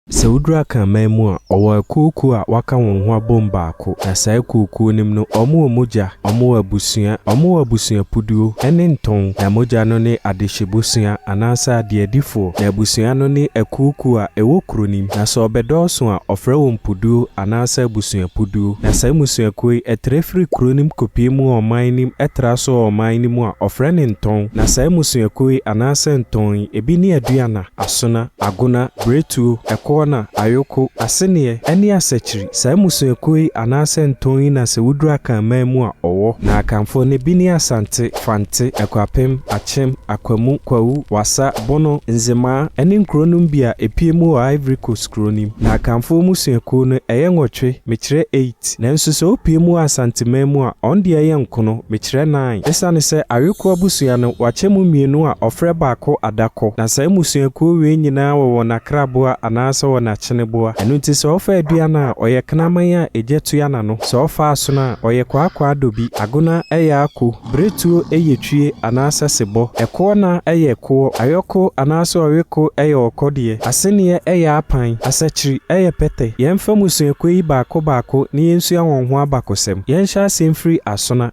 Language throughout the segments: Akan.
Sɛ woduru Akanman mu a, ɔwɔ akuokuo a wɔaka wɔn ho abom baako. Na saa akuokuo no mu no, wɔwɔ mogya, wɔwɔ abusua, wɔwɔ abusuapuduo ne ntɔn. Na mogya no ne adehyebosua anaasɛ adeadifoɔ. Na abusua no ne akuokuo a ɛwɔ kuro no mu. Na sɛ wɔbɛdɔɔso a, wɔfrɛ wɔn puduo anaasɛ abusuapuduo. Na saa mmusuakuo yi, ɛtrɛ firi kuro no mu kɔpue mu wɔ ɔman no mu tra so wɔ ɔman no mu a, wɔfrɛ no ntɔn. Na saa mmusuakuo yi anaasɛ ntɔn yi, ebi ne Aduana, Asona, Agona, Biretuo, Ɛkoɔna, Ayoko, Aseneɛ, ne Asakyiri. Saa mmusuakuo yi anaasɛ ntɔn yi na sɛ woduru Akanman mu a ɔwɔ. Na Akanfoɔ no bi ne Asante, Fante, Akuapem, Akyem, Akwamu, Kwawu, Wassa, Bono, Nzemaa, ne nkuro nom bi a ɛpue mu wɔ Ivory Coast kuro no mu. Na Akanfoɔ mmusuakuo no ɛyɛ nwɔtwe, mekyerɛ eight. Nanso sɛ wopue mu wɔ Asanteman mu a, ɔn deɛ ɛyɛ nkono, mekyerɛ nine. Esiane sɛ Aweko abusua no, wɔakyɛ mu mmienu a ɔfrɛ baako Adakɔ. Na saa mmusuakuo wei nyinaa wɔ wɔn akraboa anaasɛ wɔn akyeneboa. Ɛno nti sɛ ɔfa aduan a, ɔyɛ kraman a egya tua n'ano. Sɛ ɔfa asono a, ɔyɛ kwaakwaadabi. Agona yɛ ako. Biretuo yɛ twie anaasɛ sebɔ. Ɛkoɔna yɛ koɔ. Ayɔko anaasɛ ɔweko yɛ ɔkɔdeɛ. Aseneɛ yɛ apan. Asakyiri yɛ pɛtɛ. Yɛmfa mmusuakuo yi baako baako na yɛnsua wɔn ho abakɔsɛm. Yɛnhyɛ aseɛ mfiri Asona.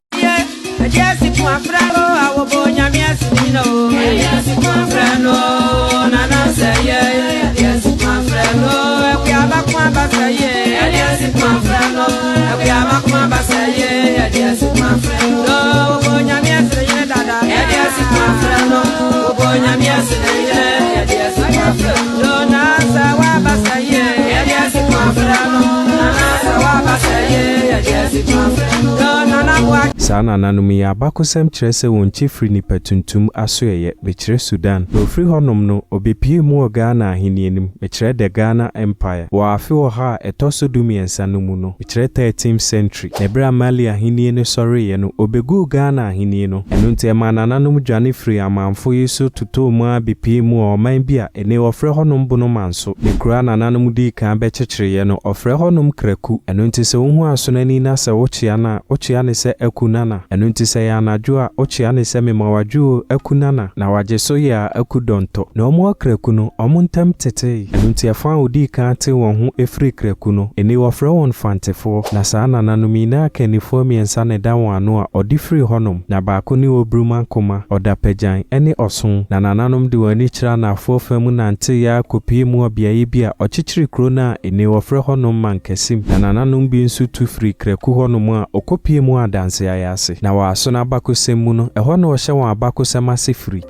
Saa nananom yi abakɔsɛm kyerɛ sɛ wɔn kyi firi nnipa tuntum asoɛeɛ, mekyerɛ Sudan. Na ɔfiri hɔnom no, ɔbɛpuee mu wɔ Ghana ahennie no mu, mekyerɛ The Ghana Empire, wɔ afe ɔha a ɛtɔ so dumiɛnsa no mu no, mekyerɛ Thirteenth Century. Na ɛberɛ a Mali ahennie no sɔreeɛ no, ɔbɛguu Ghana ahennie no. Ɛno nti ɛmaa nananom dwane firii amanfo yi so totɔɔ mu ara bɛpuee mu wɔ ɔman bi a ɛnnɛ wɔfrɛ hɔnom Bono Manso. Ne kuro a nananom dii kan bɛkyekyereeɛ no, wɔfrɛ hɔnom Kraku. Ɛno nti sɛ wohu asonani na sɛ wokyea no a, wokyea no sɛ Aku Nana. Ɛno nti sɛ ɛyɛ anadwo a, wokyea no sɛ Mema wo adwo o, Aku Nana. Na wagye so yɛ a, Aku Dɔntɔ. Na wɔn Kraku no, wɔn ntam tetee. Ɛno nti ɛfa a wɔdii kan tee wɔn ho firii Kraku no, ɛnnɛ wɔfrɛ wɔn Fantefoɔ. Na saa nananom yi, na akannifoɔ mmiɛnsa na ɛda wɔn ano a wɔde firi hɔnom. Na baako ne Obruma Nkomah, Ɔdapagyan, ne Ɔson. Na nananom de wɔn ani kyerɛ anaafoɔ fa mu nanteeɛ ara kɔpuee mu wɔ beaeɛ bi a ɔkyekyere kuro no a enne wɔfrɛ hɔnom Mankasim. Na nananom bi nso tu firii Kraku hɔnom a ɔkɔpuee mu wɔ Adanse Ayaase. Na wɔ Asono abakɔsɛm mu no, ɛhɔ na wɔhyɛ wɔn abakɔsɛm ase firi.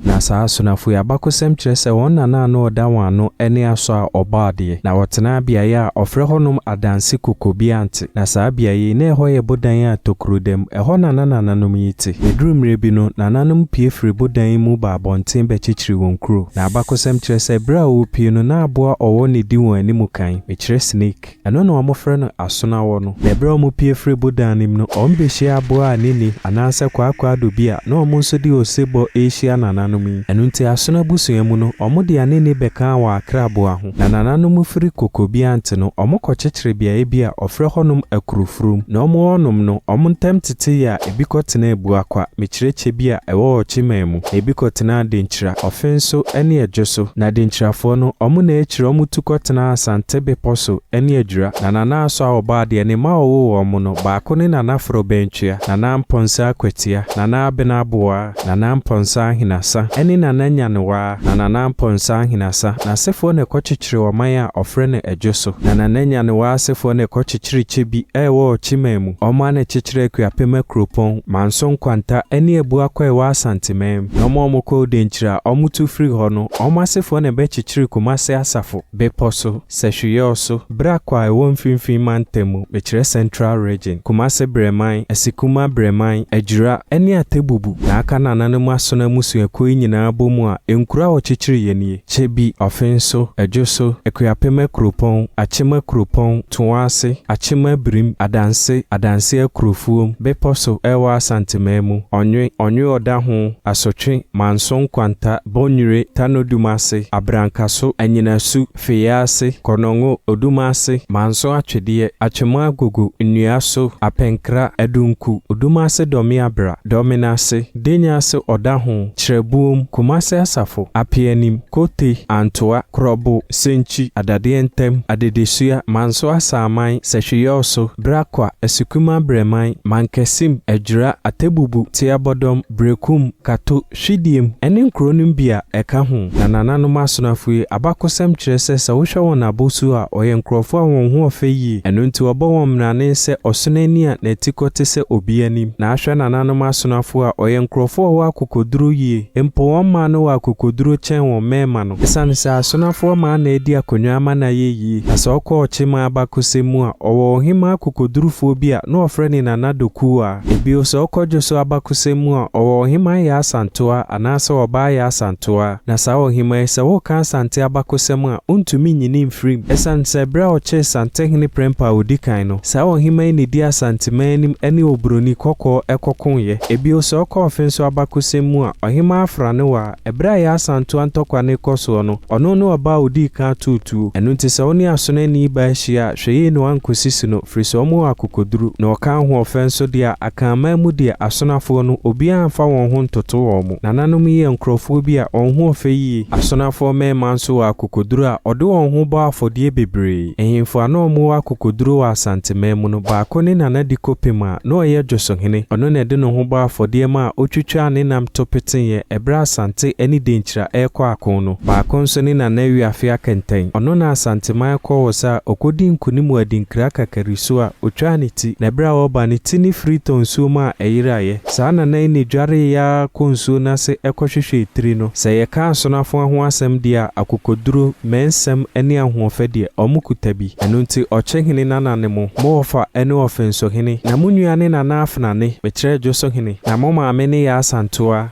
Na saa Asonafo yi abakɔsɛm kyerɛ sɛ wɔn nana a na ɔda wɔn ano ne Asɔ a ɔbɔ adeɛ. Na wɔtenaa beaeɛ a wɔfrɛ hɔnom Adanse Kokobiante. Na saa beaeɛ yi, na ɛhɔ yɛ bodan a tokuro da mu. Ɛhɔ na na nananom yi te. Ɛduruu mmerɛ bi no, nananom pue firii bodan yi mu baa abɔnten bɛkyekyeree wɔn kuro. Na abakɔsɛm kyerɛ sɛ berɛ a wɔrepue no, na aboa ɔwɔ na ɛdi wɔn anim kan, mekyerɛ snake. Ɛno na wɔfrɛ no asonawɔ no. Na ɛberɛ a wɔpue firii bodan no mu no, wɔbɛhyiaa aboa a ne nni, anaasɛ kwaakwaado bi a na wɔn nso de osebɔ rehyia nananom yi. Ɛno nti asono abusua mu no, wɔde anini bɛkaa wɔn akraboa ho. Na nananom firi Kokobiante no, wɔkɔkyekyere beaeɛ bi a wɔfrɛ hɔnom Akurofurom. Na wɔn hɔnom no, wɔn ntam tete yɛ a ebi kɔtenaa Abuakwa, mekyerɛ kyɛ bi a ɛwɔ Ɔkyeman mu, na ebi kɔtenaa Denkyira, Ɔfe so ne Ɛdwo so. Na Denkyirafoɔ no, wɔn na akyire wɔtu kɔtenaa Asante bepɔ so ne Adwira. Na Nana Asɔ a ɔbaa deɛ, ne mma a ɔwoo wɔn no, baako ne Nana Forobɛntwea, Nana Amponsah Akwatia, Nana Abena Aboaa, Nana Amponsah Ahinasa, ne Nana Nyanewaa. Na Nana Amponsah Ahinasa, n'asefoɔ na ɛkɔkyekyeree ɔman a wɔfrɛ no Ɛdwo so. Na Nana Nyanewaa asefoɔ na ɛkɔkyekyeree kyɛ bi a ɛwɔ Ɔkyeman mu. Wɔn ara na ɛkyekyeree Akuapem Akuropɔn, Manso Nkwanta ne Abuakwa a ɛwɔ Asanteman mu. Na wɔn a wɔkɔɔ Denkyira a wɔtu firii hɔ no, wɔn asefoɔ na ɛbɛkyekyeree Kumase Asafo Bepɔ so, Sɛhweyɔɔ so, Brakwa a ɛwɔ Mfinimfini Mantam mu, mekyerɛ Central Region, Kumase Brɛman, Asikuma Brɛman, Adwira, ne Atebubu. Na aka nananom asono mmusuakuo yi nyinaa bɔ mu a, nkuro a wɔkyekyereeɛ nie, Kyebi, Ɔfenso, Adwoso, Akuapem Akuropɔn, Akyem Akuropɔn, Toase, Akyem Abirim, Adanse, Adanse Akurofuom, Bepɔ so, ɛwɔ Asanteman mu, Ɔnwe, Ɔnwe Ɔdaho, Asotwe, Manso Nkwanta, Bɔnwire, Tanodum ase, Abrankaso, Anyinasu, Feyease, Kɔnɔngo, Odumase, Manso Atwedeɛ, Atwemu Agogo, Nnuaso, Apɛnkra, Adunku, Odumase Dɔmeabra, Dɔmenase, Denyaase Ɔdaho, Kyerɛbuom, Bukom, Kumase Asafo, Apeanim, Kote, Antoa, Krɔbo, Senkyi, Adadeɛ Ntam, Adedesua, Manso Asaman, Sɛhweyɔɔso, Brakwa, Asukuma Brɛman, Mankasim, Adwira, Atebubu, Teabɔdɔm, Berekum, Kato, Hwidiem, ne nkuro nom bi a ɛka ho. Na nananom asonafo yi abakɔsɛm kyerɛ sɛ sɛ wohwɛ wɔn abɔsuo a, wɔyɛ nkurɔfoɔ a wɔn ho ɔfɛ yie. Ɛno nti wɔbɔ wɔn mmrane sɛ ɔsono ani a n'atikɔ te sɛ obi anim. Na ahwɛ nananom asonafo a, wɔyɛ nkurɔfoɔ a wɔwɔ akokoduro yie. Mpo wɔn mmaa no wɔ akokoduro kyɛn wɔn mmarima no. Ɛsiane sɛ asonafoɔ mmaa na adi akonnwa ama no ayɛ yie. Na sɛ ɔkɔ ɔkyemaa abakɔsɛm mu a, ɔwɔ ɔhemaa akokodurufoɔ bi a na wɔfrɛ no Nana Dokuwaa. Bio, sɛ ɔkɔ Dwoso abakɔsɛm mu a, ɔwɔ Ɔhemaa Yaa Asantewaa anaasɛ Ɔbaa Yaa Asantewaa. Na saa ɔhemaa yi, sɛ woreka Asante abakɔsɛm a, wontumi nyi no mfiri mu. Ɛsiane sɛ berɛ a ɔkyee Santehene Prempeh a ɔdi kan no, saa ɔhemaa yi na ɛdii Asanteman anim ne Oburoni kɔkɔɔ kɔkoeɛ. Bio, sɛ ɔkɔ Ɔfenso abakɔsɛm mu a, Ɔhemaa Afranewaa, Ɛberɛ a Yaa Asantewaa ntɔkwa no rekɔ soɔ no, ɔno ne ɔbaa a ɔdii kan too tuo. Ɛno nti sɛ wo ne asonani baa hyia a, hwɛ yie na woankɔsisi no, firi sɛ wɔn wɔ akokoduru. Na ɔka ahoɔfɛ nso deɛ a, Akanman mu deɛ, asonafoɔ no, obiara mfa wɔn ho ntoto wɔn. Nananom yi yɛ nkorɔfoɔ bi a wɔn ho ɔfɛ yie. Asonafoɔ mmarima nso wɔ akokoduru a wɔde wɔn ho bɔ afɔdeɛ bebree. Nhemfo a na wɔwɔ akokoduru wɔ Asanteman mu no, baako ne Nana Dikopem a na ɔyɛ Dwosohene. Ɔno na ɛde ne ho bɔɔ afɔdeɛ maa ɔtwitwaa ne nam to peteeɛ ɛberɛ a Asante ne Denkyira rekɔ ako no. Baako nso ne Nana Wiafe Akɛntɛn. Ɔno na Asanteman kɔɔ wɔ sa a ɔkɔdii nkonim wɔ Adinkra Kakariso a ɔtwaa ne ti, na ɛberɛ a ɔreba no ti no firi tɔ nsuo mu a ɛyeraeɛ. Saa Nana yi na ɛdwareeɛ ara kɔɔ nsuo no ase kɔhwehwɛɛ tiri no. Sɛ yɛka Asonafoɔ ho asɛm deɛ a, akokoduro, mmɛnsɛm ne ahoɔfɛ deɛ, wɔkuta bi. Ɛno nti Ɔkyehene Nana ne mo, mo wɔfa ne Ɔfensohene, na mo nua ne Nana Afenane, mekyerɛ Dwosohene, na mo maame ne Yaa Asantewaa.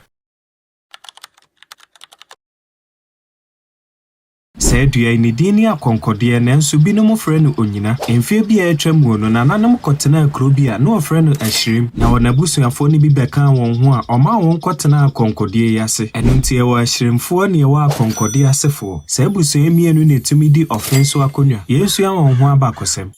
Saa dua yi, ne din ne akɔnkɔdeɛ, nanso binom frɛ no onyina. Mfeɛ bi a atwam mu no, nananom kɔtenaa kuro bi a na wɔfrɛ no Ahyirem, na wɔn abusuafoɔ no bi bɛkaa wɔn ho a ɔmaa wɔn kɔtenaa akɔnkɔdeɛ yi ase. Ɛno nti yɛwɔ Ahyiremfoɔ ne yɛwɔ akɔnkɔdeɛ asefoɔ. Saa abusua yi mmienu na ɛtumi di ɔfe so akonnwa. Yɛnsua wɔn ho abakɔsɛm.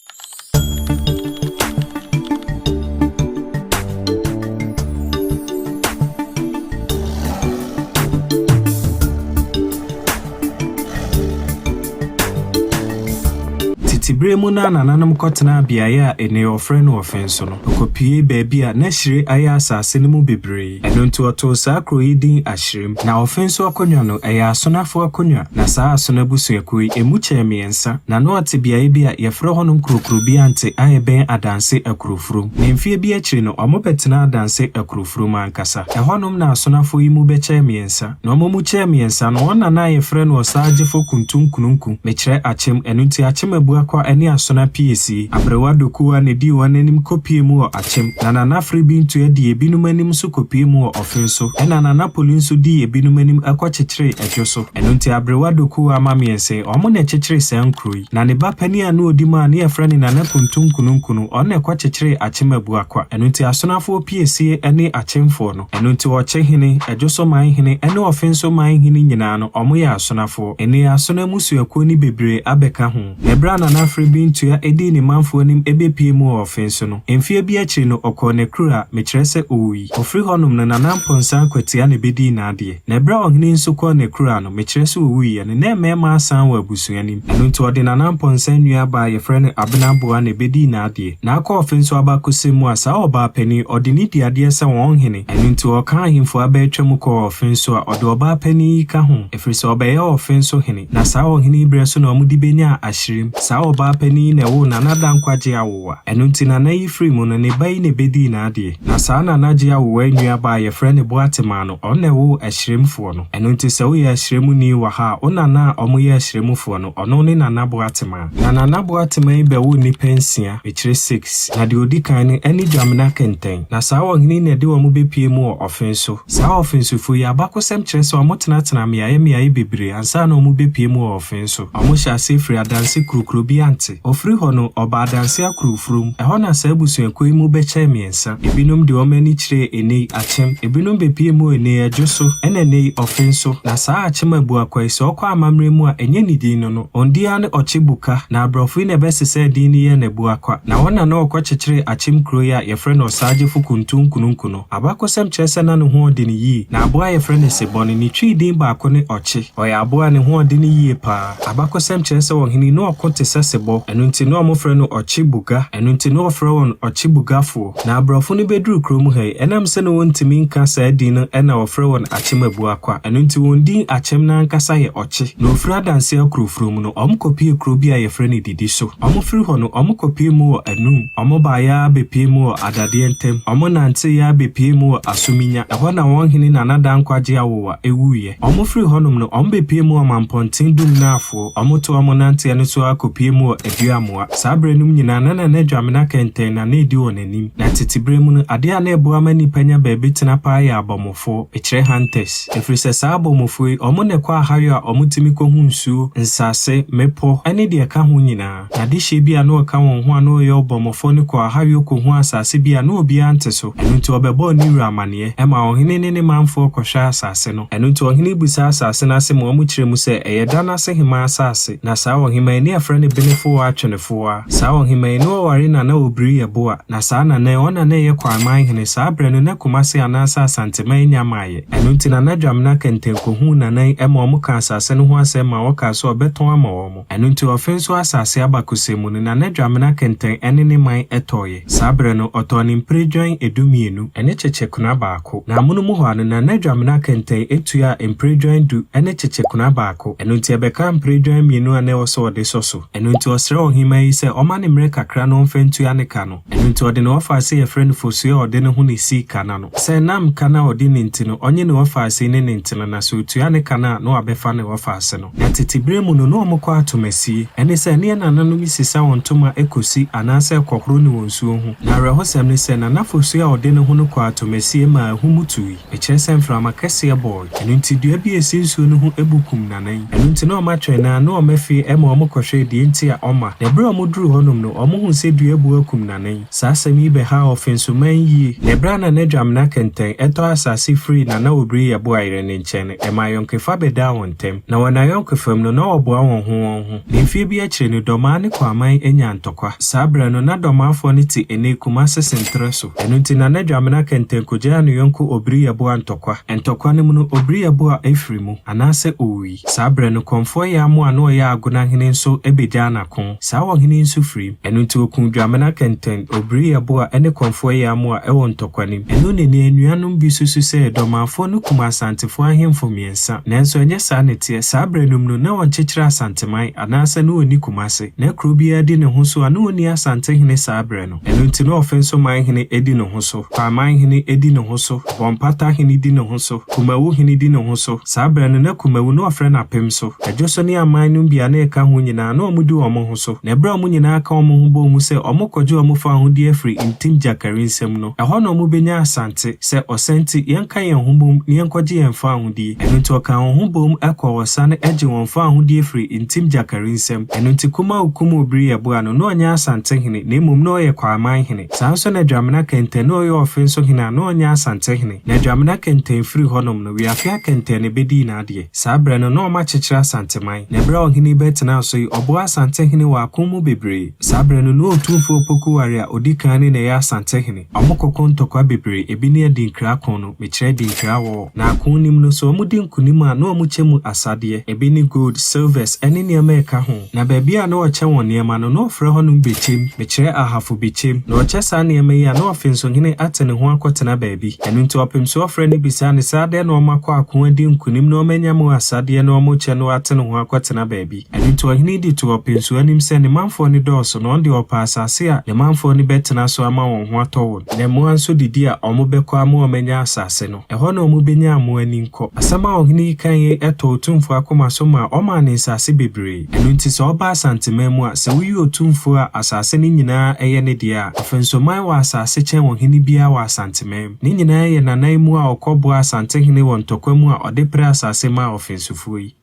Tete bere mu no a nananom kɔtenaa beae a nnɛ wɔfrɛ no Ɔfe so no, wɔkɔpuee baabi a na hyire ayɛ asase no mu bebree. Ɛno nti wɔtoo saa kuro yi din Ahyerem. Na Ɔfe nso akonnwa no, ɛyɛ Asonafo akonnwa. Na saa Asono abusuakuo yi, ɛmu kyɛɛ mmiɛnsa. Na na wɔte beaeɛ bi a yɛfrɛ hɔnom Kurokurobiante a ɛbɛn Adanse Akurofurom. Na mfeɛ bi akyiri no, wɔbɛtenaa Adanse Akurofurom ankasa. Ɛhɔnom na Asonafo yi mu bɛkyɛɛ mmiɛnsa. Na wɔn mu kyɛɛ mmiɛnsa no, wɔn nana a yɛfrɛ no Ɔsaagyefo Kuntunkununku, mekyerɛ Akyem, ɛno nti Akyem Abuakwa ne Asona Piesie, Aberewa Dokuwa na ɛdii wɔn anim kɔpuee mu wɔ Akyem, na Nana Frebi Ntua dii ebinom anim nso kɔpuee mu wɔ Ɔfen so, ɛna Nana Poli nso dii ebinom anim kɔkyekyeree Ɛdwo so. Ɛno nti Aberewa Dokuwa ama mmiɛnsa yi, wɔn na ɛkyekyeree saa nkuro yi. Na ne ba panin a na ɔdi mu a ne yɛfrɛ no Nana Kuntunkununkunu, ɔno na ɛkɔkyekyeree Akyem Abuakwa. Ɛno nti Asonafoɔ Piesie ne Akyemfoɔ no. Ɛno nti Ɔkyehene, Ɛdwoso man hene ne Ɔfenso man hene nyinaa no, wɔyɛ Asonafoɔ. Ɛnnɛ yi Asona mmusuakuo no bebree abɛka ho. Na ɛberɛ a Nana Afiribi Ntua dii ne manfoɔ anim bɛpuee mu wɔ Ɔfenso no, mfeɛ bi akyiri no ɔkɔɔ n'akura, mekyerɛ sɛ ɔwui. Ɔfiri hɔnom no, Nana Amponsah Akwatia na ɛbɛdii n'adeɛ. Na ɛberɛ a ɔhene nso kɔɔ n'akura no, mekyerɛ sɛ ɔwuiɛ no, na mmarima asan wɔ abusua no mu. Ɛno nti ɔde Nana Amponsah nuabaa a yɛfrɛ no Abena Aboah na ɛbɛdii n'adeɛ. Na akɔ ɔfe nso abakɔsɛm mu a, saa ɔbaa panin yi, ɔde ne di adeɛ sɛ wɔn hene. Ɛno nti ɔka ahemfo aba atwa mu kɔɔ ɔfe nso a, ɔde ɔbaa panin yi ka ho, ɛfiri sɛ ɔbɛyɛɛ ɔfe nso hene. Na saa ɔhene yi berɛ so na wɔde bɛnyaa Ahyirem. Saa ɔbaa panin yi na ɛwoo Nana Dankwa Gye Awowa. Ɛno nti Nana yi firii mu no, ne ba yi na ɛbɛdii n'adeɛ. Na saa Nana Gye Awowa yi nuabaa a yɛfrɛ no Boatemaa no, ɔno na ɛwoo Ahyiremfoɔ no. Ɛno nti sɛ woyɛ Ahyiremuni wɔ ha a, wo nana a wɔyɛ Ahyiremfoɔ no, ɔno ne Nana Boatemaa. Na Nana Boatema yi bɛwoo nnipa nsia, mekyerɛ six, na deɛ ɔdi kan no ne Dwamena Kɛntɛn. Na saa ɔhene yi na ɛde wɔn bɛpue mu wɔ ɔfe so. Saa ɔfensofoɔ yi, abakɔsɛm kyerɛ sɛ wɔtenatenaa mmeaeɛ mmeaeɛ bebree ansa na wɔrebɛpue mu wɔ ɔfe so. Wɔhyɛɛ aseɛ firii Adanse kurokuro bi a. Ante. Ɔfiri hɔ no, ɔbaa Adanse Akurofurom. Ɛhɔ na saa abusuakuo yi mu bɛkyɛɛ mmiɛnsa. Ebinom de wɔn ani kyerɛɛ Enei, Akyem. Ebinom bɛpuee mu wɔ Enei Adwo so, ɛna Enei, Ɔfen so. Na saa Akyem Abuakwa yi, sɛ ɔkɔ amammerɛ mu a, ɛnyɛ ne din no no. Wɔn din ara ne Ɔkye Buka. Na aborɔfo yi na ɛbɛsesɛɛ din no yɛɛ no Abuakwa. Na wɔn na na wɔkɔkyekyeree Akyem kuro yi a yɛfrɛ no Ɔsaagyefo Kuntunkununku no. Abakɔsɛm kyerɛ sɛ na ne ho ɔden yie. Na aboa a yɛfrɛ no sebɔ no, ne Twi din baako ne ɔkye. Ɔyɛ aboa a ne ho ɔden yie paa. Abakɔsɛm kyerɛ sɛ ɔhene yi, na ɔko te sɛ sebɔ. Ɛno nti, na wɔfrɛ no Ɔkye Buga. Ɛno nti, na wɔfrɛ wɔn Ɔkye Bugafoɔ. Na aborɔfo no bɛduruu kurom ha yi, ɛnam sɛ na wɔntumi nka saa din no na wɔfrɛ wɔn Akyem Abuakwa. Ɛno nti, wɔn din Akyem no ankasa yɛ Ɔkye. Na wɔfiri Adanse Akurofurom no, wɔkɔpuee kuro bi a yɛfrɛ no Didi so. Wɔfiri hɔ no, wɔkɔpuee mu wɔ Anum. Wɔbaeɛ ara bɛpuee mu wɔ Adadeɛ ntam. Wɔnanteeɛ ara bɛpuee mu wɔ Asominya. Ɛhɔ na wɔn hene Nana Dankwa Gyeawowa wuiɛ. Wɔfiri hɔnom no, wɔbɛpuee mu wɔ Mampɔnten Dum Naafoɔ. Wɔtoaa wɔn nanteɛ no so ara kɔpuee mu wɔ Aduamoa. Saa berɛ nom nyinaa, na Nana Dwamena kɛntɛn na na ɛdi wɔn anim. Na tete berɛ mu no, adeɛ a na ɛboa ma nnipa nya baabi tena paa yɛ abɔmmɔfoɔ, mekyerɛ hunters. Ɛfiri sɛ saa abɔmmɔfoɔ yi, wɔn na ɛkɔ ahayɔ a wɔtumi kɔhu nsuo, nsase, mmepɔ, ne deɛ ɛka ho nyinaa. Na adehyeɛ bi a na ɔka wɔn ho a na ɔyɛ ɔbɔmmɔfoɔ no kɔɔ ahayɔ kɔhuu asase bi a na obiara nte so. Ɛno nti ɔbɛbɔɔ ne wura amanneɛ. Ɛmaa ɔhene ne ne manfoɔ kɔhwɛɛ asase no. Ɛno nti ɔhene bisaa asase no ase ma wɔkyerɛɛ mu sɛ ɛyɛ da no ase hemmaa asase. Na saa ɔhemmaa yi ne yɛfrɛ no Benefoɔ Atwenefoɔ. Saa ɔhemmaa yi ne ɔware Nana Obiri Yeboah. Na saa Nana yi, ɔna na ɛyɛ Kwaman hene. Saa berɛ no na Kumase anaasɛ Asanteman nnya mmaeɛ. Ɛno nti Nana Dwamena Kɛntɛn kɔhuu Nana yi ma wɔkaa asase no ho asɛm ma ɔkaa sɛ ɔbɛtɔn ama wɔn. Ɛno nti ɔfe nso asase abakɔsɛm mu no, Nana Dwamena Kɛntɛn ne ne man tɔeɛ. Saa berɛ no, ɔtɔɔ ne mperedwan dumienu ne kyekyekona baako. Na amono mu hɔ ara no, Nana Dwamena Kɛntɛn tuaa mperedwan du ne kyekyekona baako. Ɛno nti ɛbɛkaa mperedwan mmienu a na ɛwɔ sɛ ɔde sɔ so. Ɛno nti ɔsrɛɛ ɔhemmaa yi sɛ ɔmma no mmerɛ kakra na ɔmfa ntua ne ka no. Ɛno nti ɔde ne wɔfaase a yɛfrɛ no Fosuo a ɔde ne ho na esii ka no ano. Sɛ ɛnam ka no a ɔde no nti no, ɔnye ne wɔfaase ne no ntena, na sɛ otua ne ka no a, na wabɛfa ne wɔfaase no. Na tete berɛ mu no, na wɔkɔ atomasie. Ɛne sɛ, ne yɛn nananom sesa wɔn ntoma kɔsi anaasɛ kɔhoro ne wɔ nsuo ho. Na awerɛhosɛm ne sɛ, Nana Fosuo a ɔde ne ho no kɔɔ atomasie maa ahum tui. Ɛkyerɛ sɛ mframa kɛseɛ bɔɔe. Ɛno nti dua bi a ɛsi nsuo no ho bu kum Nana yi. Ɛno nti na wɔatwɛn no ara na wɔafie ma wɔkɔhwɛɛ deɛ nti a ɔmma. Na ɛberɛ a wɔduruu hɔnom no, wɔhuu sɛ dua abu akum Nana yi. Saa asɛm yi bɛhaa Ɔfensoman yie. Na ɛberɛ a Nana Dwamena Kɛntɛn tɔɔ asase firii Nana Obiri Yeboah-Yerɛ no nkyɛn no, ɛmaa ayɔnkefa bɛdaa wɔn ntam. Na wɔ n'ayɔnkefa mu no, na wɔboa wɔn ho wɔn ho. Na mfeɛ bi akyire no, Dɔmaa ne Kwaman nyaa ntɔkwa. Saa berɛ no, na Dɔmaafoɔ no te ɛnnɛ yi Kumase Senterɛ so. Ɛno nti, Nana Dwamena Kɛntɛn kɔgyaa ne yɔnko Obiri Yeboah ntɔkwa. Ntɔkwa no mu no, Obiri Yeboah firii mu, anaasɛ ɔwui. Saa berɛ no, Kɔmfoɔ Yaamo a na ɔyɛ Agona hene nso bɛgyaa n'ako. Saa ɔhene yi nso firii mu. Ɛno nti, ɔkuu Dwamena Kɛntɛn, Obiri Yeboah ne Kɔmfoɔ Yaamo a ɛwɔ ntɔkwa no mu. Ɛno ne nea anuanom bi susu sɛ Dɔmaafoɔ no kum Asantefoɔ ahemfo mmiɛnsa. Nanso ɛnyɛ saa na ɛteɛ. Saa berɛ no mu no, na wɔnkyekyere Asanteman, anaasɛ na wɔnni Kumase. Na kuro biara di ne ho so a na wɔnni Asantehene saa berɛ no. Ɛno nti na Ɔfenso man hene di ne ho so, Kwaaman hene di ne ho so, Bɔmpata hene di ne ho so, Kumawu hene di ne ho so. Saa berɛ no, na Kumawu na wɔfrɛ no Apem so. Ɛdwo so ne aman nom bi a na ɛka ho nyinaa, na wɔdi wɔn ho so. Na ɛberɛ a wɔn nyinaa ka wɔn ho bɔɔ mu sɛ wɔrekɔgye wɔn fawohodie afiri Ntim Gyakari nsam no, ɛhɔ na wɔbɛnya Asante, sɛ ɔsa nti, yɛnka yɛn ho mmom na yɛnkɔgye yɛn fawohodie. Ɛno nti wɔkaa wɔn ho boom kɔɔ ɔsa no gyee wɔn fawohodie firii Ntim Gyakari nsam. Ɛno nti kum a ɔkum Obiri Yeboah no, na ɔnyɛ Asantehene, na mmom na ɔyɛ Kwaaman hene. Saa ara nso na Dwamena Kɛntɛn, na ɔyɛ Ɔfe nso hene a na ɔnyɛ Asantehene. Na Dwamena Kɛntɛn firii hɔnom no, Wiafe Akɛntɛn na ɛbɛdii n'adeɛ. Saa berɛ no, na wɔakyekyere Asanteman. Na berɛ a ɔhene yi bɛtenaa so yi, ɔboaa Asantehene wɔ ako mu bebree. Saa berɛ no, na Otumfoɔ Opoku Ware a ɔdi kan no na ɛyɛ Asantehene. Wɔkɔko ntɔkwa bebree, ebi ne Adinkra ko no, mekyerɛ Adinkra War. Na ako no mu no, sɛ wɔdi nkonim a, na wɔkyɛ mu asadeɛ. Ebi ne gold, silvers, ne nneɛma a ɛka ho. Na baabi a na wɔkyɛ wɔn nneɛma no, na wɔfrɛ hɔnom Bekyem, mekyerɛ Ahafo Bekyem. Na wɔkyɛ saa nneɛma yi a, na Ɔfensohene ate ne ho akɔtena baabi. Ɛno nti ɔpemsoɔ frɛ no bisaa no sɛ adɛn na wɔakɔ ako adi nkonim na wɔanya mu asadeɛ na wɔkyɛ na wate ne ho akɔtena baabi. Ɛno nti ɔhene yi de too ɔpemsoɔ anim sɛ ne manfoɔ no dɔɔso na ɔno deɛ ɔpɛ asase a ne manfoɔ no bɛtena so ama wɔn ho atɔ wɔn, na mmoa nso didi a wɔbɛkɔ ama wɔanya asase no. Ɛhɔ na wɔbɛnya mmoa ani nkɔ. Asɛm a ɔhene yi kaeɛ yi tɔɔ Otumfoɔ akoma so maa ɔmaa no nsase bebree. Ɛno nti sɛ ɔba Asanteman mu a, sɛ woyi Otumfoɔ a asase no nyinaa yɛ ne dea a, Ɔfensoman wɔ asase kyɛn ɔhene biara wɔ Asanteman mu. Ne nyinaa yɛ Nanan mu a ɔkɔboaa Asantehene wɔ ntɔkwa mu a ɔde peree asase maa Ɔfensofoɔ yi.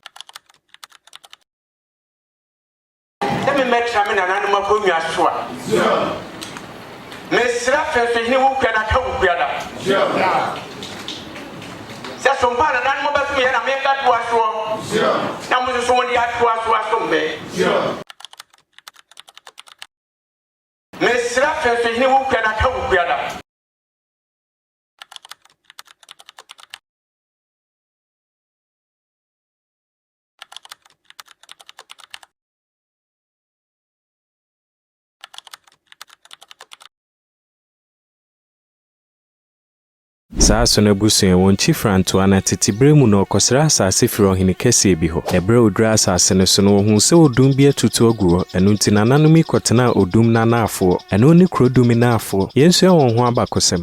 Sɛ me mɛtra me nananom akonnwa so a, mesrɛ Fensohene Wukuada ka Wukuada sɛ sompa a nananom bɛsom yɛ na mebɛtoa soɔ na mo nso so mode atoa so asom me. Mesrɛ Fensohene Wukuada ka Wukuada. Saa so no abusua, wɔn kyi Frantoa na tete berɛ mu no ɔkɔsrɛ asase firi ɔhene kɛseɛ bi hɔ. Na ɛberɛ a ɔduruu asase no so no, wɔhuu sɛ odum bi atutu agu hɔ. Ɛno nti nananom yi kɔtenaa odum no anaafoɔ. Ɛno ne kuro Dumi Naafoɔ. Yɛnsua wɔn ho abakɔsɛm.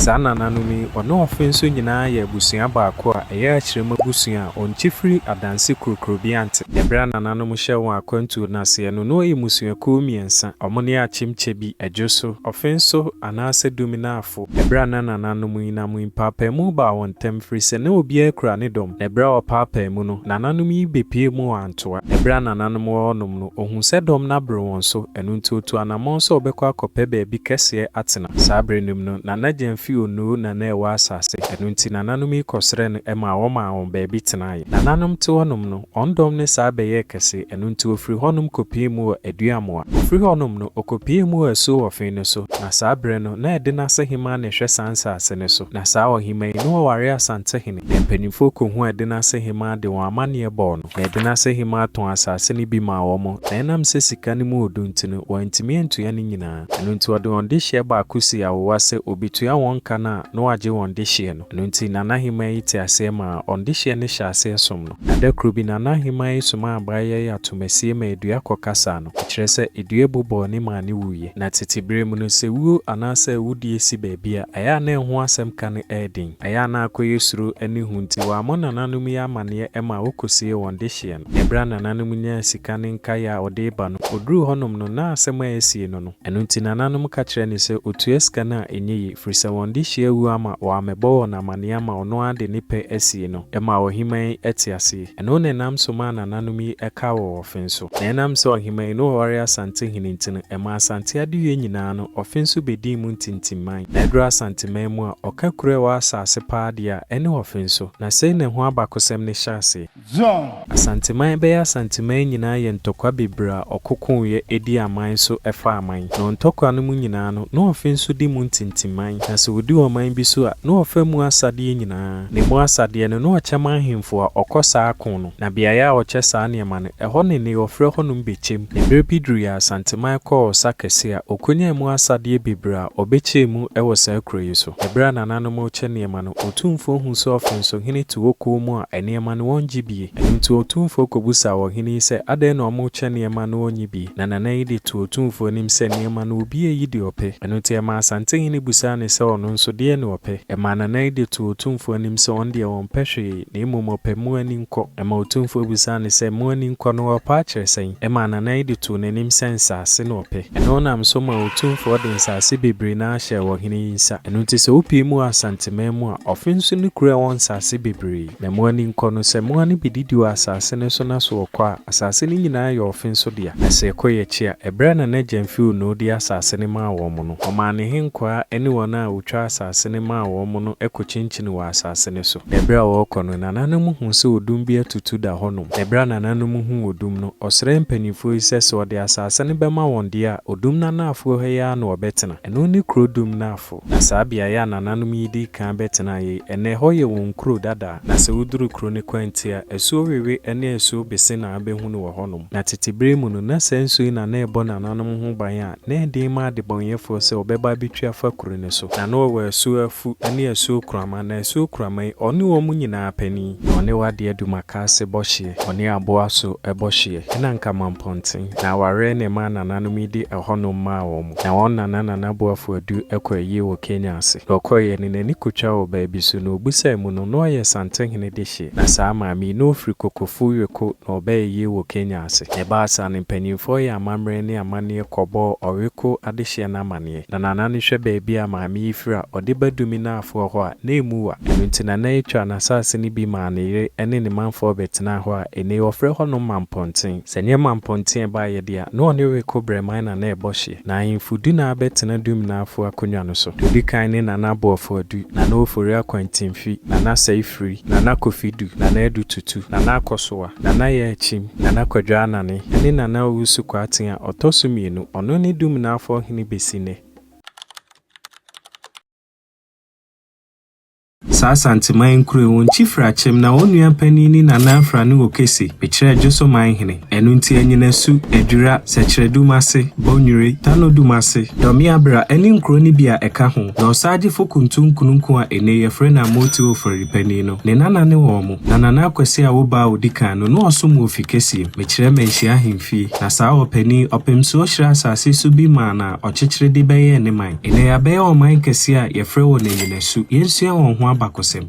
Saa nananom yi, ɔne ɔfe nso nyinaa yɛ abusua baako a ɛyɛ akyerɛm abusua a ɔnkye firi adanse kurokurobi ante. Na ɛberɛ a nananom hyɛɛ wɔn akwantuo no aseɛ no, na wɔyɛ mmusuakuo mmiɛnsa. Wɔn ne Akyem Kyebi, Adwoso, Ɔfenso anaasɛ Duminaafo. Ɛberɛ a na nananom yi nam yi, mpaapaemu baa wɔn ntam firi sɛ na obiara kura ne dɔm. Na ɛberɛ a wɔpaapaa mu no, nananom yi bɛpuee mu wɔ Antoa. Ɛberɛ a nananom wɔ hɔnom no, wɔhuu sɛ dɔm no aboro wɔn so, ɛno nti wɔtuu anammɔn sɛ wɔbɛkɔ akɔpɛ baabi kɛseɛ atena. Saa berɛ no mu no, Nana Gyamfi Onoo na na ɛwɔ asase, ɛno nti nananom yi kɔsrɛɛ no maa wɔmaa wɔn baabi tenaeɛ. Nananom te hɔnom no, wɔn dɔm no saa bɛyɛɛ kɛse, ɛno nti wɔfirii hɔnom kɔpuee mu wɔ Aduamoa. Wɔfiri hɔnom no, wɔkɔpuee mu wɔ Asuo Wɔfen no so, na saa berɛ no, na Ɛdenase hemaa na ɛhwɛ saa nsase no so. Na saa ɔhemaa yi, na waware Asantehene, na mpanimfoɔ kɔhuu Ɛdenase hemaa de wɔn amanneɛ bɔɔ no. Na Ɛdenase hemaa tɔn asase no bi maa wɔn, na ɛnam sɛ sika no mu ɔdu nti no, wɔantumi antua ne nyinaa. Ɛno nti ɔde wɔn dehyeɛ baako sii awowa sɛ ɔbɛtua wɔn ka no a na wagye wɔn dehyeɛ no. Ɛno nti Nana Hemaa yi te aseɛ maa wɔn dehyeɛ no hyɛɛ aseɛ som no. Na da koro bi Nana Hemaa yi somaa abaayewa yi atomasie ma dua kɔkasaa no. Ɛkyerɛ sɛ dua bu bɔɔ ne maa no wuiɛ. Na tete berɛ mu no sɛ wuo anaasɛ awudie si baabi a, ɛyɛ a na ɛho asɛm ka no yɛ den. Ɛyɛ a na akɔyɛ suro ne hu nti wɔammɔ nananom yi amanneɛ maa wɔkɔsiee wɔn dehyeɛ no. Na ɛberɛ a nananom nyaa sika ne nkaeɛ a ɔde reba no, ɔduruu hɔnom no, na asɛm a asie no no. Ɛno nti nananom ka kyerɛɛ no sɛ ɔtua sika no a ɛnyɛ yie, firi sɛ wɔn dehyeɛ awu ama wɔammɛbɔ wɔn amanneɛ ama ɔno ara de ne pɛ asie no. Ɛmaa ɔhemaa yi te aseɛ. Ɛno na ɛnam so maa nananom yi kaa wɔ Ɔfenso. Na ɛnam sɛ ɔhemaa yi ne ɔware Asantehene nti no, ɛmaa Asante adeyɛ nyinaa no, Ɔfenso bɛdii mu ntintimman. Na ɛduru Asanteman mu a, ɔka kuro a ɛwɔ asase paa deɛ a, ɛne Ɔfenso. Na sei na ɛho abakosɛm no hyɛ aseɛ. Zion. Asanteman bɛyɛ Asanteman nyinaa yɛ ntɔkwa bebree a ɔkokoeɛ dii aman so faa aman. Na ntɔkwa no mu nyinaa no, na ɔfe nso di mu ntintimman. Na sɛ ɔdi ɔman bi so a, na ɔfa mu asadeɛ nyinaa. Na emu asadeɛ no, na ɔkyɛ ma ahemfo a ɔkɔ saa ko no. Na beaeɛ a ɔkyɛ saa nneɛma no, ɛhɔ ne ne ɔfrɛ hɔnom bɛkyɛm. Na berɛ bi duruiɛ a Asanteman kɔɔ ɔsa kɛseɛ a, ɔkɔnyaa mu asadeɛ bebree a ɔbɛkyɛɛ mu wɔ saa kuro yi so. Na berɛ a nananom rekyɛ nneɛma no, Otumfoɔ huu sɛ ɔfensohene te hɔ komm a nneɛma no wɔngye bie. Ɛno nti Otumfoɔ kɔbisaa ɔhene yi sɛ adɛn na wɔrekyɛ nneɛma no ɔnnye bie. Na Nana yi de too Otumfoɔ anim sɛ nneɛma no obi ayi deɛ ɔpɛ. Ɛno nti ɛmaa Asantehene bisaa no sɛ ɔno nso deɛn na ɔpɛ. Ɛmaa Nana yi de too Otumfoɔ anim sɛ ɔno deɛ ɔmpɛ hwee na mmom ɔpɛ mmoa ani nkɔ. Ɛmaa Otumfoɔ bisaa no sɛ mmoa ani nkɔ no ɔpɛ akyerɛ sɛn? Ɛmaa Nana yi de too n'anim sɛ nsaase na ɔpɛ. Ɛno nam so maa Otumfoɔ de nsaase bebree no ara hyɛɛ ɔhene yi nsa. Ɛno nti sɛ wopue mu wɔ Asanteman mu a, ɔfe nso ne kuro a ɛwɔ nsaase bebree. Na mmoa ani nkɔ no, sɛ mmoa no bɛdidi wɔ asaase no so na so wɔkɔ a, asaase no nyinaa yɛ ɔfe nso dea. Na sɛ yɛkɔ yɛn akyi a, ɛberɛ a Nana Gyamfi Onoo de asaase no maa wɔn no, ɔmaa ne nhenkwaa ne wɔn a wɔtwaa asaase no maa wɔn no kɔkyinkyini wɔ asaase no so. Na ɛberɛ a wɔrekɔ no, nananom huu sɛ odum bi atutu da hɔnom. Na ɛberɛ a nananom huu odum no, ɔsrɛɛ mpanimfoɔ yi sɛ, sɛ ɔde asaase no bɛma wɔn deɛ a, odum no anaafoɔ ha yi ara na wɔbɛtena. Ɛno ne kuro dum naafo. Na saa beaeɛ a nananom yi dii kan bɛtenaeɛ yi, ɛnnɛ ɛhɔ yɛ wɔn kuro dada. Na sɛ woduru kuro no kwanti a, asuo wewe ne asuo bese na wobɛhunu wɔ hɔnom. Na tete berɛ mu no, na. saa nsuo yi na na ɛbɔ nananom ho ban a, na ɛyɛ den ma adebɔneyɛfoɔ sɛ wɔbɛba abɛtwi afa kuro no so. Na na ɔwɔ Asuo Afu ne Asuo Kurama, na Asuo Kurama yi, ɔne wɔn nyinaa panin. Na ɔne Wadeɛ Dumakaase bɔ hyeɛ, ɔne Aboaso bɔ hyeɛ, ɛna Nkamampɔnten. Na awareɛ na ɛmaa nananom yi de ɛhɔnom maa wɔn. Na wɔn nana Nana Boafo Adu kɔɔ ayie wɔ Kenya ase. Na ɔkɔeɛ no, n'ani kɔtwaa wɔ baabi so, na ɔbisaa mu no, na ɔyɛ Santehene dehyeɛ. Na saa maame yi, na ɔfiri Kokofu Weko na ɔbaa ayie wɔ Kenya ase. Na ɛbaa saa no, mpanimfoɔ yɛɛ amammerɛ ne amanneɛ kɔbɔɔ Ɔweko adehyeɛ no amaneɛ. Na Nana no hwɛ baabi a maame yi firi a, ɔde ba Duminafoɔ hɔ a, na ɛmu wa. Ɛno nti Nana yi twaa n'asase no bi maa ne yere ne ne manfoɔ bɛtenaa hɔ a ɛnnɛ yi wɔfrɛ hɔnom Mampɔnten. Sɛ ɛnyɛ Mampɔnten a ɛbaeɛ deɛ a, na ɔne Weko Brɛman na na ɛbɔ hyeɛ. Na ahemfo du na abɛtena Duminafoɔ akonnwa no so. Deɛ ɔdi kan ne Nana Aboɔfo Adu, Nana Ofori Akwantemfi, Nana Sɛe Firi, Nana Kofi Du, Nana Adu Tutu, Nana Akɔsowa, Nana Yaa Akyim, Nana Kwadwo Anane, ne Nana Owusu Kwarteng a ɔtɔ so mmienu, ɔno ne Duminafoɔ hene bɛsi nnɛ. Saa Asanteman nkuro yi, wɔn kyi firi Akyem na wɔn nua panin ne Nana Afrane Okese, mekyerɛ Dwoso man hene. Ɛno nti Anyinasu, Adwira, Sɛkyerɛdum ase, Bɔnwire, Tanodum ase, Dɔmeabra ne nkuro no bi a ɛka ho, na Ɔsaagyefo Kuntu Nkununku a ɛnnɛ yɛfrɛ no Amooti Ofori panin no, ne nana ne wɔn. Na Nana Akwasi a wobaa a ɔdi kan no, na ɔsom wɔ fi kɛseɛ mu, mekyerɛ Manhyia Ahemfie, na saa ɔpanin, Ɔpemsoɔ hyiraa asase so bi maa no a ɔkyekyere de bɛyɛɛ ne man. Ɛnnɛ yɛabɛyɛ ɔman kɛseɛ a yɛfrɛ wɔn Anyinasu. Yɛnsua wɔn ho abakɔsɛm.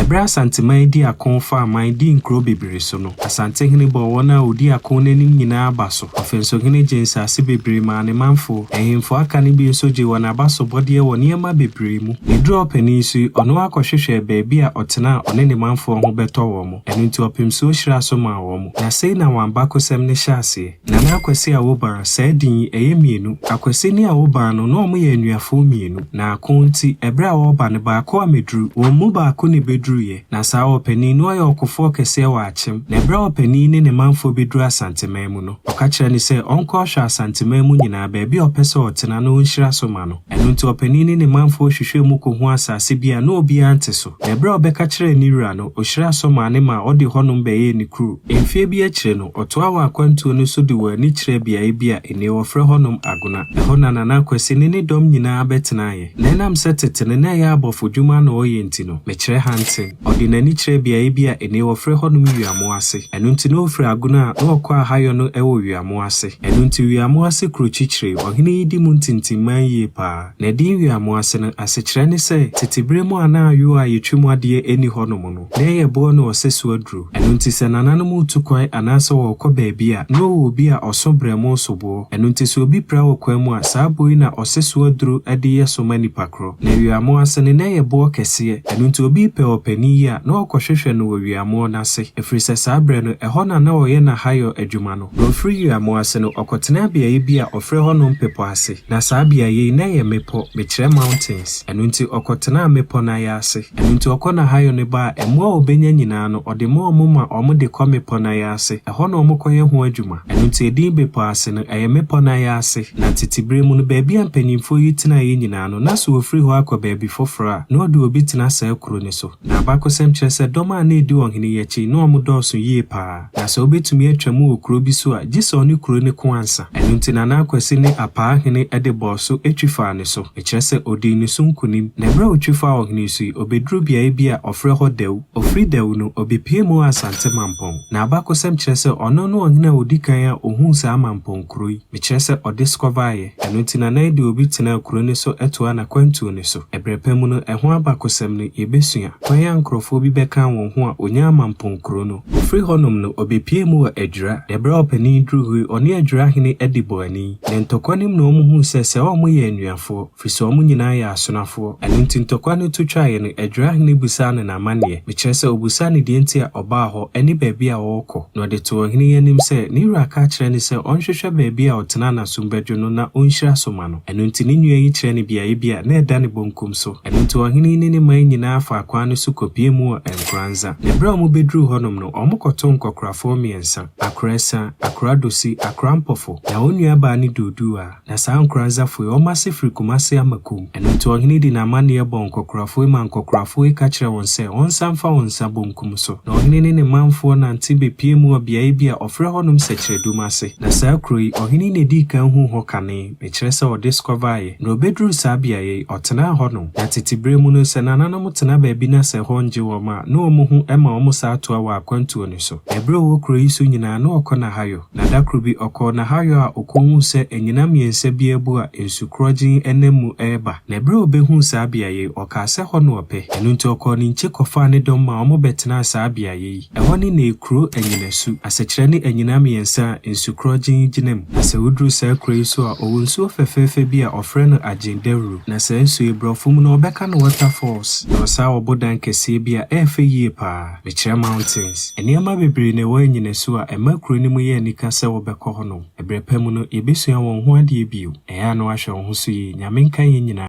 Ɛberɛ a Asanteman dii ako faa man dii nkuro bebree so no, Asantehene bɔɔ wɔn a wɔdi ako no anim nyinaa aba so. Ɔfensohene gyee nsase bebree maa ne manfoɔ. Ahemfo aka no bi nso gyee wɔn abasobɔdeɛ wɔ nneɛma bebree mu. Ɛduruu ɔpanin so yi, ɔno ara kɔhwehwɛɛ baabi a ɔtena a ɔne ne manfoɔ ho bɛtɔ wɔn. Ɛno nti ɔpemsuo hyiraa so maa wɔn. Na sei na wɔn abakɔsɛm no hyɛ aseɛ. Nana Akwasi Awoban, saa din yi, ɛyɛ mmienu. Akwasi ne Awoban no, na wɔyɛ anuafoɔ mmienu. Na ako nti, ɛberɛ a wɔreba no, baako ammɛduru. Wɔn mu baako na ɛbɛduruiɛ. Na saa ɔpanin no ɔyɛ ɔkofoɔ kɛseɛ wɔ Akyem. Na ɛberɛ a ɔpanin yi ne ne manfoɔ bɛduruu Asanteman mu no, ɔka kyerɛɛ no sɛ ɔnkɔ ɔhwɛ Asanteman mu nyinaa baabi a ɔpɛ sɛ ɔtena na ɔnhyira so ma no. Ɛno nti ɔpanin ne ne manfoɔ hwehwɛɛ mu kɔhuu asase bi a na obiara nte so. Na ɛberɛ a ɔbɛka kyerɛɛ ne wura no, ɔhyiraa so maa no maa ɔde hɔnom bɛyɛɛ ne kuro. Mfeɛ bi akyire no, ɔtoaa wɔn akwantuo no so de wɔn ani kyerɛɛ beaeɛ bi a ɛnnɛ wɔfrɛ hɔnom Agona. Ɛhɔ na Nana Akwasi ne ne dɔm nyinaa bɛtenaeɛ. Na ɛnam sɛ tete no na ɛyɛ abɔfodwuma na ɔreyɛ nti no, mekyerɛ Hansen. Ɔde n'ani kyerɛɛ beaeɛ bi a ɛnnɛ wɔfrɛ hɔnom Wiamo ase. Ɛno nti na ɔfiri Agona a na ɔkɔ Ahayɔ no wɔ Wiamo ase. Ɛno nti Wiamo ase kuro kyikyire, ɔhene yi di mu ntintimman yie pa ara. Na ɛdin Wiamo ase no, asekyerɛ ne sɛ, tete berɛ mu a na ayowa a yɛtwa mu adeɛ nni hɔnom no, na ɛyɛ boɔ na ɔsɛ so aduro. Ɛno nti sɛ nananom retu kwan anaasɛ wɔrekɔ baabi a, na wɔwɔ obi a ɔso berɛmo so boɔ. Ɛno nti sɛ obi pira wɔ kwan mu a, saa boɔ yi na ɔsɛ so aduro de yɛ so ma nipa korɔ. Na Wiamo ase no, na ɛyɛ boɔ kɛseɛ. Ɛno nti obi repɛ ɔpanin yi a, na ɔrekɔhwehwɛ no wɔ Wiamoɔ no ase, ɛfiri sɛ saa berɛ no, ɛhɔ na na ɔyɛ n'ahayɔ adwuma no. Na ɔfiri Wiamoɔ ase no, ɔkɔtenaa beaeɛ bi a ɔfrɛ hɔnom Bepɔ Ase. Na saa beaeɛ yi, na ɛyɛ mmepɔ, mekyerɛ mountains. Ɛno nti ɔkɔtenaa mmepɔ no ayaase. Ɛno nti ɔkɔ n'ahayɔ no ba a, mmoa a ɔbɛnya nyinaa no, ɔde ma wɔn ma wɔde kɔ mmepɔ no ayaase. Ɛhɔ na wɔkɔyɛ ho adwuma. Ɛno nti edin Bepɔ Ase no, ɛyɛ mmepɔ no ayaase. Na tete berɛ mu no, baabi a mpanimfoɔ yi tenaeɛ nyinaa no, na sɛ wɔfiri hɔ akɔ baabi foforɔ a, na wɔde obi tena saa kuro no so. Na abakɔsɛm kyerɛ sɛ dɔm a na ɛdi ɔhene yi akyi no, na wɔdɔɔso yie pa ara. Na sɛ wobɛtumi atwa mu wɔ kuro bi so a, gye sɛ ɔne kuro no ko ansa. Ɛno nti Nana Akwasi ne Apaa hene de bɔɔ so twi faa ne so. Ɛkyerɛ sɛ ɔdii ne so nkonim. Na berɛ a ɔtwi faa ɔhene yi so yi, ɔbɛduruu beaeɛ bi a ɔfrɛ hɔ Dawu. Ɔfiri Dawu no, ɔbɛpuee mu wɔ Asante Mampɔn. Na abakɔsɛm kyerɛ sɛ ɔno ne ɔhene a ɔdi kan a ɔhuu saa Mampɔn kuro yi. Mekyerɛ sɛ ɔdiscɔvaeɛ. Ɛno nti Nana yi de obi tenaa kuro no so toaa n'akwantuo no so. Ɛberɛ pa mu no, ɛho abakɔsɛm no, yɛbɛsua. Kwan a nkorɔfoɔ bi bɛkaa wɔn ho a ɔnyaa Mampɔn kuro no. Ɔfiri hɔnom no, ɔbɛpuee mu wɔ Adwira. Na ɛberɛ a ɔpanin yi duruu hɔ yi, ɔne Adwira hene adi bɔɔ ani. Na ntɔkwa no mu na wɔhuu sɛ sɛ wɔyɛ anuafoɔ, firi sɛ wɔn nyinaa yɛ asonafoɔ. Ɛno nti ntɔkwa no to twaeɛ no, Adwira hene bisaa no n'amanneɛ. Mekyerɛ sɛ, ɔbisaa no deɛ nti a ɔbaa hɔ ne baabi a ɔrekɔ. Na ɔde too ɔhene yi anim sɛ, ne wura ka akyerɛ no sɛ ɔnhwehwɛ baabi a ɔtena n'asom bɛdwo no na ɔnhyira so ma no. Ɛno nti ne nua yi kyerɛɛ no beaeɛ bi a na ɛda ne bonkum so. Ɛno nti ɔhene yi ne ne man nyinaa faa kwan no so kɔ. kɔpuee mu wɔ Nkoranza. Na berɛ a wɔbɛduruu hɔnom no, wɔkɔtoo nkɔkorafoɔ mmiɛnsa, Akora Asa, Akora Dosi, Akora Mpɔfo, na wɔn nuabaa ne Doduwa. Na saa Nkoranzafoɔ yi, wɔn ase firi Kumase Amakom. Ɛno nti ɔhene de n'amanneɛ bɔɔ nkɔkorafoɔ yi maa nkɔkorafoɔ yi ka kyerɛɛ wɔn sɛ wɔnsan mfa wɔn nsa bonkum so. Na ɔhene ne ne manfoɔ nante bɛpuee mu wɔ beaeɛ bi a wɔfrɛ hɔnom Sɛkyerɛdum ase. Na saa kuro yi, ɔhene na ɛdii kan huu hɔ kane, mekyerɛ sɛ ɔdiscɔvaeɛ. Na ɔbɛduruu saa beaeɛ yi, ɔtenaa hɔnom. Na tete berɛ mu no, sɛ nananom tena baabi na sɛ ɛhɔ nngye wɔn a, na wɔn ho ma wɔn saa toa wɔ akwantuo no so. Na ɛberɛ a ɔwɔ kuro yi so nyinaa, na ɔkɔ Nahayɔ. Na da koro bi, ɔkɔɔ Nahayɔ a okohuu sɛ anyinam mmiɛnsa bi abu a nsu korɔgyenn nam mu reba. Na bere a obehuu saa beae yi, ɔkaa sɛ hɔ na ɔpɛ. Ɛno nti ɔkɔɔ ne nkyi kɔfaa ne dɔm maa wɔbɛtenaa saa beae yi. Ɛhɔ ne nnɛ kuro Anyinasu. Asekyerɛ ne anyinam mmiɛnsa a nsu korɔgyenn gyina mu. Na sɛ woduru saa kuro yi so a, ɔwɔ nsuo fɛfɛɛfɛ bi a wɔfrɛ no Agyen Dawuro. Na saa nsuo yi, borɔfo mu no wɔbɛka no waterfalls. Na ɔsan wɔ bodan kɛseɛ bi a ɛyɛ fɛ yie paa. Mekyerɛ mountains. Nneɛma bebree na ɛwɔ Anyinasu a ɛma kuro no mu yɛ anika sɛ wobɛkɔ hɔnom. Ɛberɛ pa mu no, yɛbɛsua wɔn ho adeɛ bio. Ɛyɛ a na woahwɛ wo ho so yie. Nyame nka yɛn nyinaa.